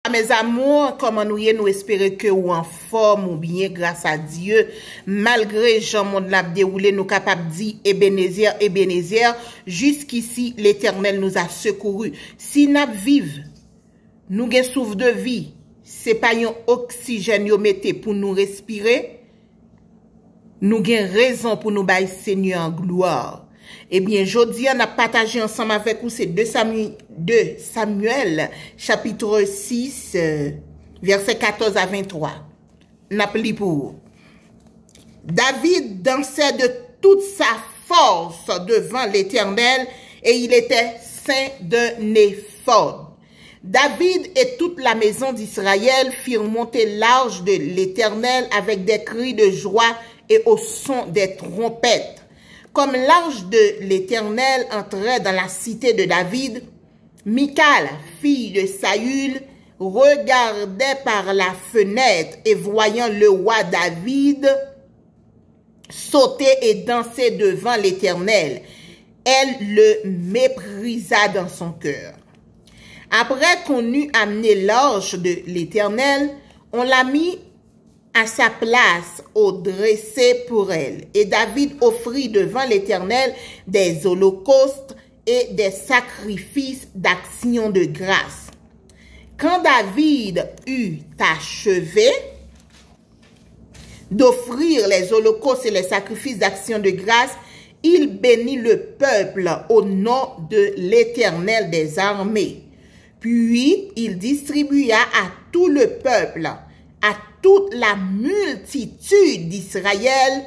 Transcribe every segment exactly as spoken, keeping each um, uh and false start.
Mes amours, kòman nou ye? Nou espere ke ou anfòm, ou byen, gras a Dye. Malgre jan mond la ap dewoule, nou kapab di, Ebenezè, Ebenezè, jusqu'ici l'Éternel nous a secourus. Si n ap viv, nou gen souf de vi, se pa yon oksijèn yo mete pou nou respire, nou gen rezon pou nou bay Senyè an glwa. Ebyen, jodi a, n ap pataje ansanm avèk ou se de Samyèl, de Samyèl, chapit sis, vèsè katòz a venntwa. N ap li pou ou. David dansait de toute sa force devant l'Éternel et il était ceint d'un éphod. David et toute la maison d'Israël firent monter l'arche de l'Éternel avec des cris de joie et au son des trompettes. Comme l'arche de l'Éternel entrait dans la cité de David, Michal, fille de Saül, regardait par la fenêtre et voyant le roi David sauter et danser devant l'Éternel, elle le méprisa dans son cœur. Après qu'on eut amené l'arche de l'Éternel, on la mit à sa place au dresser pour elle. Et David offrit devant l'Éternel des holocaustes et des sacrifices d'action de grâce. Quand David eut achevé d'offrir les holocaustes et les sacrifices d'action de grâce, il bénit le peuple au nom de l'Éternel des armées. Puis il distribua à tout le peuple, à toute la multitude d'Israël,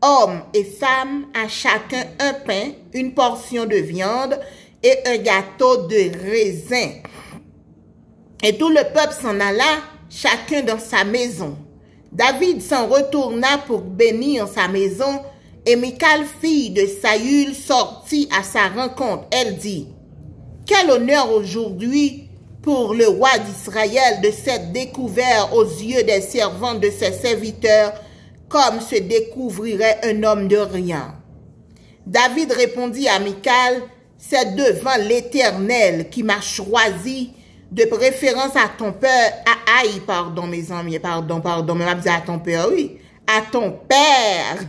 hommes et femmes, à chacun un pain, une portion de viande et un gâteau de raisin. Et tout le peuple s'en alla, chacun dans sa maison. David s'en retourna pour bénir sa maison, et Michal, fille de Saül, sortit à sa rencontre. Elle dit, quel honneur aujourd'hui pour le roi d'Israël de s'être découvert aux yeux des servantes de ses serviteurs, comme se découvrirait un homme de rien. David répondit à Michal, c'est devant l'Éternel qui m'a choisi, de préférence à ton père, à, aïe, pardon, mes amis, pardon, pardon, mais m'a dit à ton père, oui, à ton père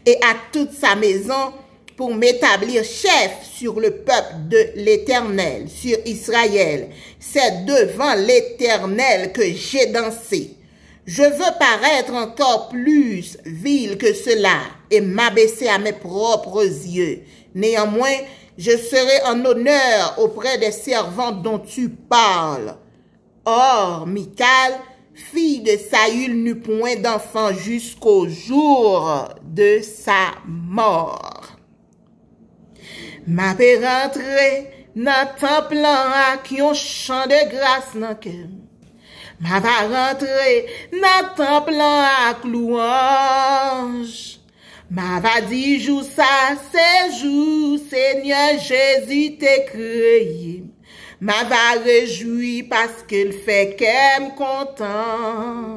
et à toute sa maison, pour m'établir chef sur le peuple de l'Éternel, sur Israël. C'est devant l'Éternel que j'ai dansé. Je veux paraître encore plus vil que cela et m'abaisser à mes propres yeux. Néanmoins, je serai en honneur auprès des servantes dont tu parles. Or, Michal, fille de Saül, n'eut point d'enfant jusqu'au jour de sa mort. M ap rantre nan tanp lan ak yon chan de gras nan kè m. M ap rantre nan tanp lan ak lwanj. M ap di jou sa se jou Senyè Jezi te kreye m. M ap rejwi paske l fè kè m kontan.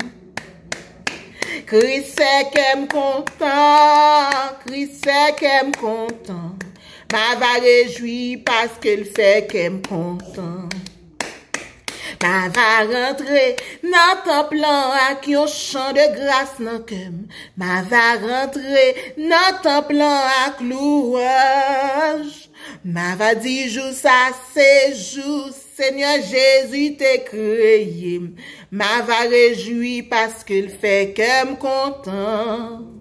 Kris fè kè m kontan, Kris fè kè m kontan. M ap rejwi paske l fè kè m kontan. M ap rantre nan tanp lan ak yon chan de gras nan kè m. M ap rantre nan tanp lan ak lwanj. M ap di jou sa se jou Senyè Jezi te kreye m. M ap rejwi paske l fè kè m kontan.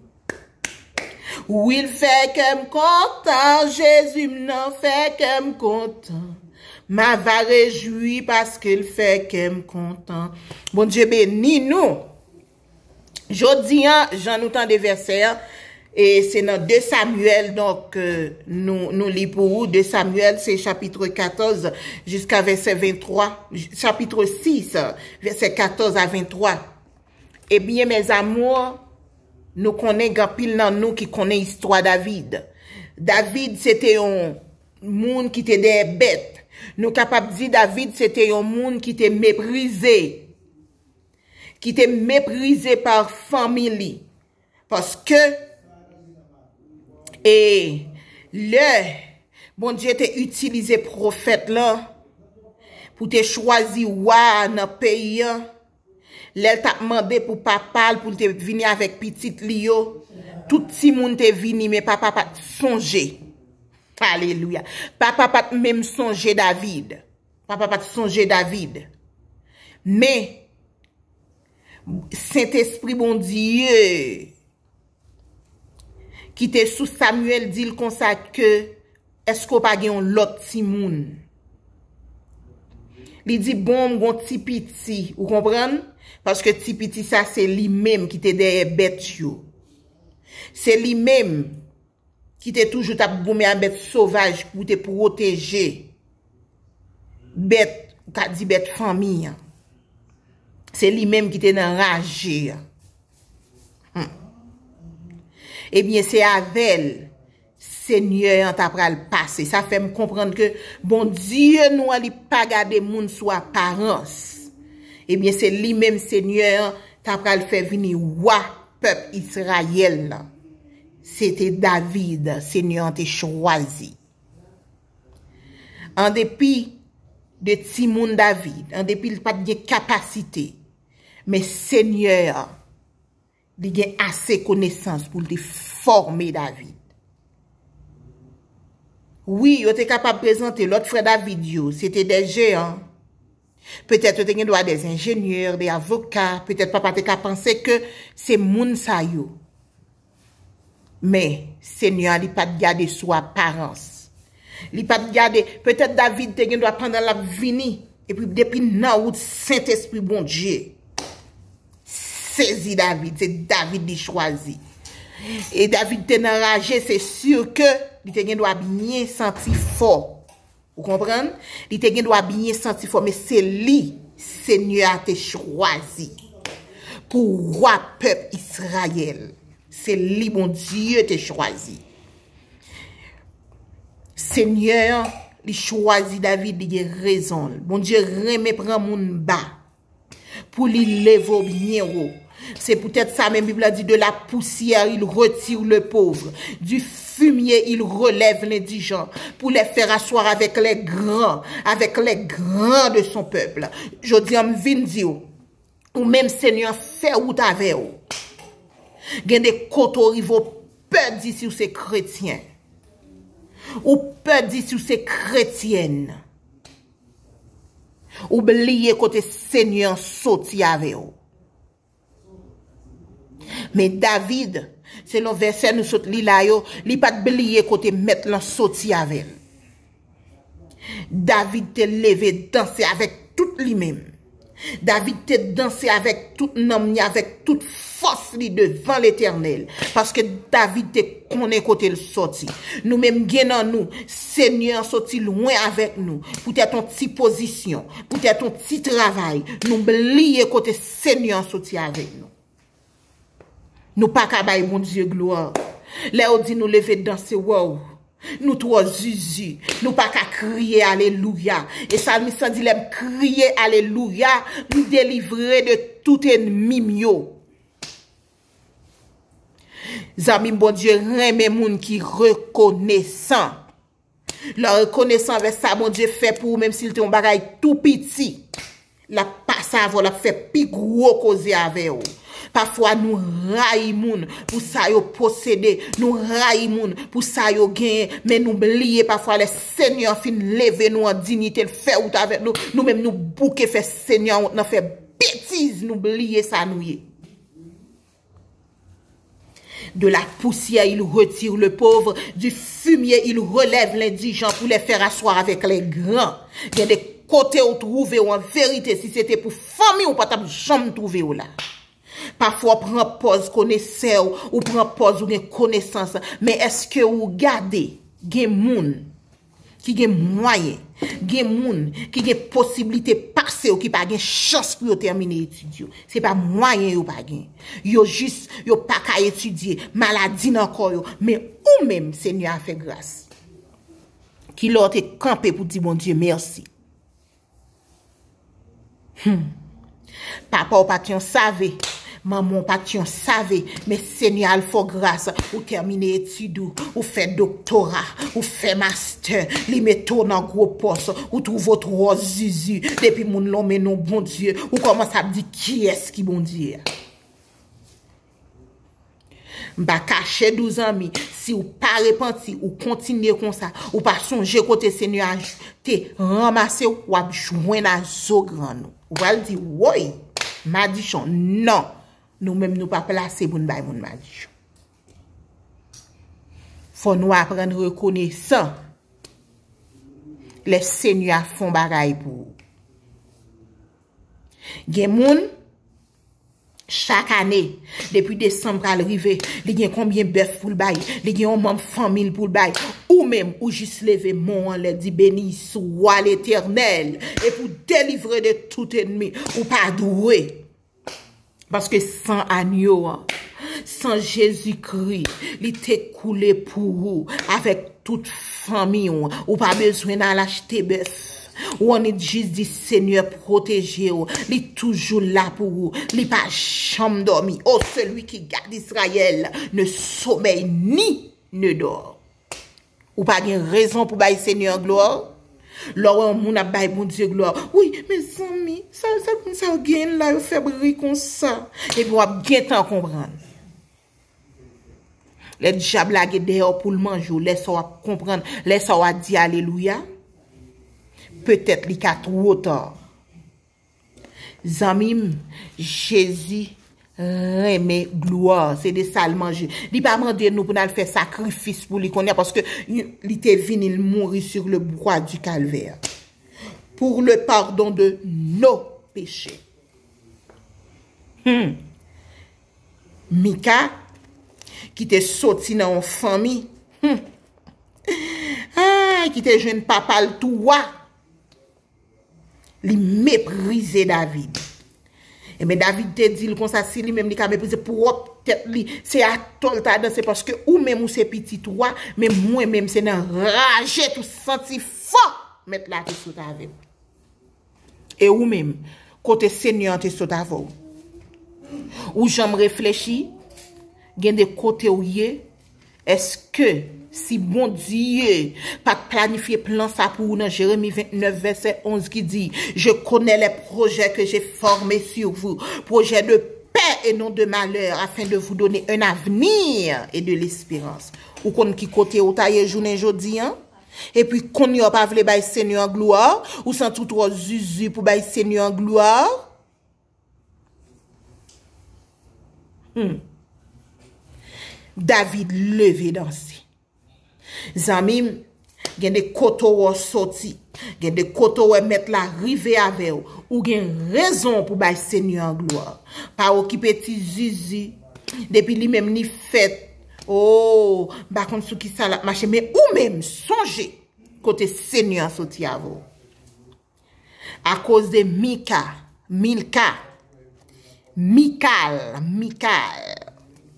Wi, l fè kè m kontan, Jezi m nan fè kè m kontan. M ap rejwi paske l fè kè m kontan. Bondye beni nou. Jodi a, jan nou tande vèsè a, e se nan de Samyèl, donk, euh, nou, nou li pou ou. De Samyèl, se chapit katòz jiska vèsè venntwa, chapit sis, vèsè katòz a venntwa. Ebyen, mes amours, nou konnen gen anpil nan nou ki konnen istwa David. David, se te yon moun ki te dèyè bèt. Nou kapab di David, se te yon moun ki te meprize. Ki te meprize pa fanmi li. Paske, e lè Bondye te itilize pwofèt lan pou te chwazi wa a nan peyi an, lè l t ap mande pou papa l pou l te vini avèk pitit li yo, tout timoun te vini, men papa pa t sonje. Alelouya. Papa pa t menm sonje David. Papa pa t sonje David. Men, Sentespri Bondye ki te sou Samyèl di l konsa ke, èske w pa gen yon lòt timoun? Li di, bon, m gon ti piti, ou konprann? Paske ti piti sa se li menm ki te dèyè bèt yo. Se li menm ki te toujou t ap goumen ak bèt sovaj pou te pwoteje bèt, ou ka di bèt fanmi an. Se li menm ki te nan raje an. Hmm. Ebyen, se avè l Senyè an ta pral pase. Sa fè m konprann ke Bondye nou an, li pa gade moun sou aparans. Ebyen, se li menm Senyè an ta pral fè vini wa pèp Izrayèl lan. Se te David, Senyè an te chwazi. An depi de timoun David, an depi l pa t gen kapasite, men Senyè an, li gen ase konesans pou l te fòme David. Wi, yo te kapab prezante lòt frè David yo, se te de jeyan. Petèt yo te gen dwa de enjenyè, de avoka, petèt papa te ka panse ke se moun sa yo. Men, Senyè a, li pa t gade sou aparans. Li pa t gade, petèt David te gen dwa pandan l ap vini, epi depi nan wout Sentespri Bondye sezi David, se David li chwazi. E David te nan raje, se si ke li te gen dwa byen santi fò. Ou konprann? Li te gen dwa byen santi fò, men se li Senyè a te chwazi pou wa pèp Izrayèl. Se li Bondye te chwazi. Senyè an, li chwazi David, li gen rezon l. Bondye renmen pran moun ba pou li leve w byen wo. Se poutèt sa menm Bib la di, de la poussière, il retire le pauvre. Du fumier, il relève l'indigent. Pour les faire asseoir avec les grands, avec les grands de son peuple. Jodi an, m vin di w, ou menm Senyè an fè wout avè w. Gen de kote w rive, w pè di si w se kretyen. Ou pè di si w se kretyèn. Ou bliye kote Senyè an soti avè w. Men David, selon vèsè nou sot li la yo, li pa t bliye kote Mèt lan soti avè l. David te leve danse avèk tout li menm. David te danse avèk tout nanm li, avèk tout fòs li devan Letènèl, paske David te konnen kote l soti. Nou menm gen nan nou, Senyè an soti lwen avèk nou, poutèt yon ti pozisyon, poutèt yon ti travay, nou bliye kote Senyè an soti avèk nou. Nou pa ka bay Bondye glwa. Lè yo di nou leve danse, waw, nou twò zizi. Nou pa ka kriye alelouya. E salmis lan di, lè m kriye alelouya, m delivre de tout ènmi m yo. Zanmi m, Bondye renmen moun ki rekonesan. Lè w rekonesan avè sa Bondye fè pou ou, menm si l te yon bagay tou piti, l ap pase avè w, l ap fè pi gwo koze avè w. Pafwa, nou rayi moun pou sa yo posede, nou rayi moun pou sa yo genyen, men nou bliye pafwa lè Senyè an fin leve nou an diyite, l fè wout avèk nou, nou menm nou bouke fè Senyè an wont nan fè betiz, nou bliye sa nou ye. De la poussière, il retire le pauvre, du fumier, il relève l'indigent pour les faire asseoir avec les grands. Gen de kote ou twouve w an verite, si se te pou fanmi w, pa t ap janm twouve w la. Pafwa, w pran pòz konesè w, ou pran pòz ou gen konesans, men èske ou gade gen moun ki gen mwayen, gen moun ki gen posiblite pase w, ki pa gen chans pou yo tèmine etid yo. Se pa mwayen yo pa gen. Yo jis, yo pa ka etidye, maladi nan kò yo. Men ou menm, Senyè a fè gras. Kilè w te kanpe pou di Bondye mèsi? Hmm. Papa w pa t yon save. Manman w pa t yon save, men Senyè al fè w gras, ou tèmine etid ou, ou fè doktora, ou fè mastè, li mete w nan gwo pòs, ou twouve w twò zizi, depi moun lonmen non Bondye, ou kòmanse ap di kiyès ki Bondye a. M pa kache di w zanmi, si w pa repanti, ou kontinye konsa, ou pa sonje kote Senyè a te ranmase w, w ap jwenn a zo grann ou. Ou pral di, woy, madichon, non. Nou menm nou pa plase pou n bay moun madichon. Fò nou aprann rekonesan lè Senyè a fè yon bagay pou ou. Gen moun, chak ane, depi desanm pral rive, li gen konbyen bèf pou l bay, li gen yon manm fanmi l pou l bay. Ou menm, ou jis leve men w anlè, di, beni swa Letènèl, e pou delivre de tout ennmi, ou pa dwe. Paske san anyo an, san Jezikri, li te koule pou ou, avèk tout fanmi w. Ou pa bezwen al achte bèf. Ou annik jis di Senyè pwoteje w. Li toujou la pou ou. Li pa janm dòmi. Oh, celui qui garde Israël ne sommeille ni ne dort. Ou pa gen rezon pou bay Senyè an glwa? Lè w wè yon moun ap bay Bondye glwa, wi, mezanmi, sa, sa moun sa yo genyen la, yo fè bri konsa. Epi w ap gentan konprann. Lè dyab la gen dèyè w pou l manje w, lè sa w ap konprann, lè sa w ap di alelouya, petèt li ka twò ta. Zanmi m, Jezi renmen glwa, se de sa l manje. Li pa mande nou pou n al fè sakrifis pou li kounye a, paske li te vini, l mouri sur le bois du calvaire. Pour le pardon de nos péchés. Hmm. Mika, ki te soti nan yon fanmi, hmm, ah, ki te jwenn papa l tou wa. Li meprize David. Ebyen, David te di l konsa, si li menm li ka meprize pwòp tèt li, se atò l ta danse, paske ou menm ou se pitit wa, men mwen menm se nan raje tou santi fò Mèt la te sot avè m. E ou menm, kote Senyè an te sot avè w? Ou janm reflechi? Gen de kote w ye? Èske si Bondye pa t planifye plan sa pou ou nan Jeremi vennèf vèsè onz ki di, je connais les projets que j'ai formés sur vous, projets de paix et non de malheur, afin de vous donner un avenir et de l'espérance. Ou konn ki kote ou ta ye jounen jodi an? Epi kounye a w pa vle bay Senyè an glwa, ou santi w twò zuzu pou bay Senyè an glwa. Hmm. David leve danse. Zanmi m, gen de kote w soti, gen de kote w wè Mèt la rive avè w, ou gen rezon pou bay Senyè an glwa. Pa okipe ti zuzu, depi li menm li fèt. Oh, m pa konn sou ki sa l ap mache, men ou menm, sonje kote Senyè an soti avè w. Akoz de Mika, Milka, Mikal, Mikal,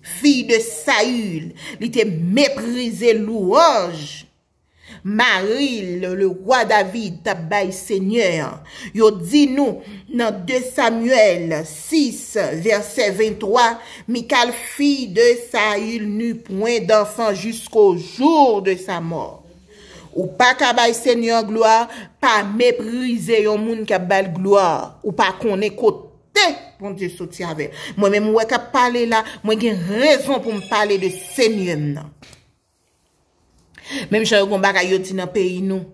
fi de Sayil, li te meprize lwanj mari l, le wa David, t ap bay Senyè an. Yo di nou nan de Samyèl sis, vèsè venntwa, Mikal, fi de Sayil, n'eut point d'enfant jusqu'au jour de sa mort. Ou pa ka bay Senyè an glwa, pa meprize yon moun k ap ba l glwa. Ou pa konnen kote Bondye soti avè l. Mwen menm ou wè k ap pale la, mwen gen rezon pou m pale de Senyè m nan. Menm jan yo gen yon bagay yo di nan peyi nou.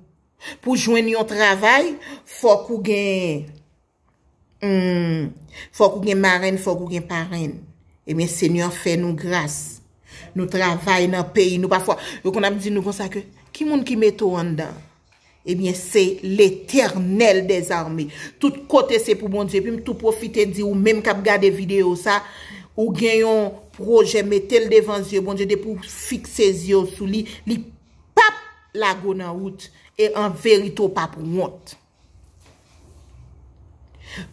Pou jwenn yon travay, fòk ou gen Hmm, fòk ou gen marenn, fòk ou gen parenn. Ebyen, Senyè an fè nou gras. Nou travay nan peyi nou. Pafwa, yo konn ap di nou konsa ke, ki moun ki mete w anndan? Ebyen, se Letènèl dèzame. Tout kote se pou Bondye. Epi m tou pwofite di ou menm k ap gade videyo sa, ou gen yon pwojè, mete l devan zye Bondye, depi w fikse zye w sou li, li p ap lage w nan wout. E an verite, w p ap wont.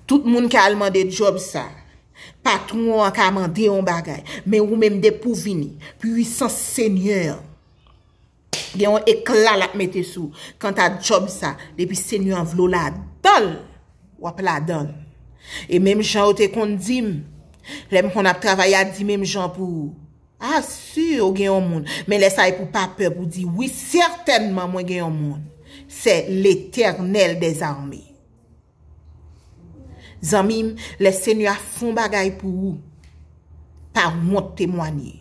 Tout moun ka al mande djòb sa. Patwon an ka mande yon bagay. Men ou menm depi w vini, pwisans Senyè an. Gen yon ekla l ap mete sou w. Kanta djòb sa, depi Senyè an vle w ladan l, w ap ladan l. E menm jan yo te konn di m, Lè m konn ap travay a di menm jan pou ou. A si ou gen yon moun. Men lè sa e pou pa pè pou di wi, sètènman mwen gen yon moun. C'est l'Éternel des armées. Zanmi m, lè Senyè a fè yon bagay pou ou, pa wont temwanye.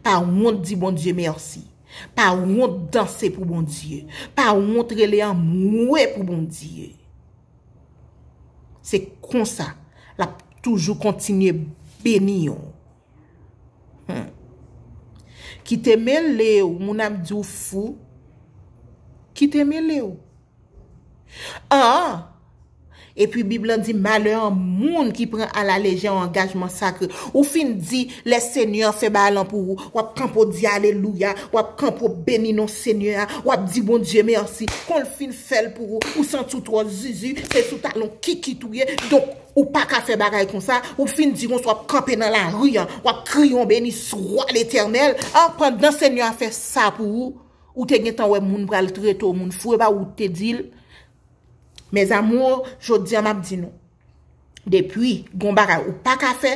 Pa wont di Bondye mèsi. Pa wont danse pou Bondye. Pa wont rele anmwe pou Bondye. Se konsa l ap toujou kontinye beni w. Hmm. Kite mele w, moun ap di w fou. Kite mele w. An! Epi Bib lan di malè an moun ki pran alalejè yon angajman sakre. Ou fin di lè Senyè a fè bagay lan pou ou, w ap kanpe w di alelouya, w ap kanpe w beni non Senyè a, w ap di Bondye mèsi. Kon l fin fè l pou ou, ou santi w twò zizi, se sou talon kikit ou ye. Donk, ou pa ka fè bagay konsa, ou fin di konsa, w ap kanpe nan lari an, w ap kriye yon beni swa Letènèl. An, pandan Senyè a fè sa pou ou, ou te gentan wè moun pral trete w moun fou, e pa ou te di l. Mes amours, jodi a m ap di nou, depi gon bagay ou pa ka fè,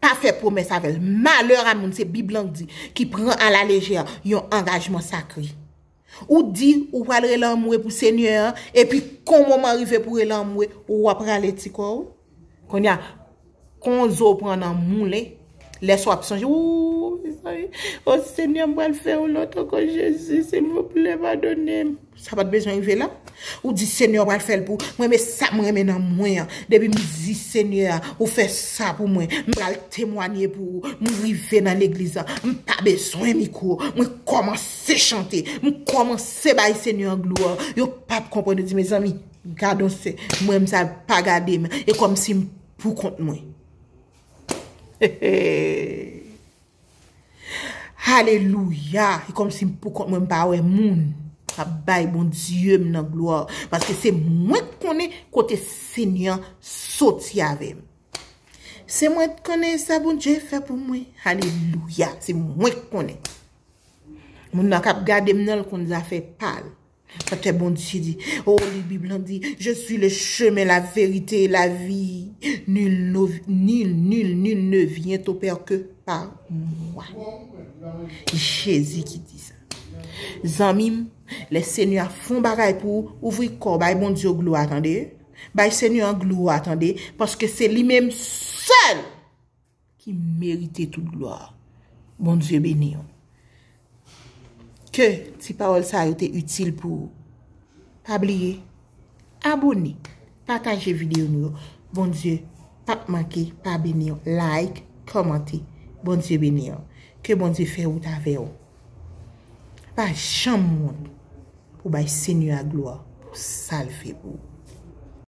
pa fè pwomès avè l. Malè a moun, se Bib lan k di, ki pran alalejè yon angajman sakre. Ou di ou pral rele anmwe pou Senyè a, epi kon moman rive pou rele anmwe, ou ap rale ti kò w. Kounye a, kon zo pran nan moulen, lè sa w ap sonje, ou, mezanmi, o Senyè, m pral fè yon lòt ankò, Jezi, silvouplè, padone m. Sa pa t bezwen rive la. Ou di, Senyè, w pral fè l pou mwen, men sa m renmen nan mwen an. Depi m di, Senyè, ou fè sa pou mwen, m pral temwanye pou ou. M rive nan legliz la, m pa bezwen mikwo. Mwen kòmanse chante, m kòmanse bay Senyè an glwa. Yo p ap konprann, yo di, mezanmi, gad on sè, mwen, m sa pa gade m. E kòmsi m pou kont mwen. Alelouya! E kòmsi m pou kont mwen, m pa wè moun. M ap bay Bondye m nan glwa. Paske se mwen k konnen kote Senyè an soti avè m. Se mwen k konnen sa Bondye fè pou mwen. Alelouya! Se mwen k konnen. Moun nan k ap gade m nan, l konn zafè pa l. Paske Bondye di, oh, li Bib lan di, je suis le chemin, la vérité et la vie. Nul, no- nul, nul, nul ne vient au Père que par moi. Jezi ki di sa. Zanmi m, lè Senyè a fè yon bagay pou ou, ouvri kò w, bay Bondye glwa, tande. Bay Senyè an glwa, tande, paske se li menm sèl ki merite tout glwa. Bondye beni w. Ke ti pawòl sa yo te itil pou ou. Pa bliye, abone, pataje videyo nou yo. Bondye p ap manke pa beni w. Like, kòmante. Bondye beni w. Ke Bondye fè wout avè w. Pa janm wont pou bay Senyè a glwa pou sa l fè pou ou.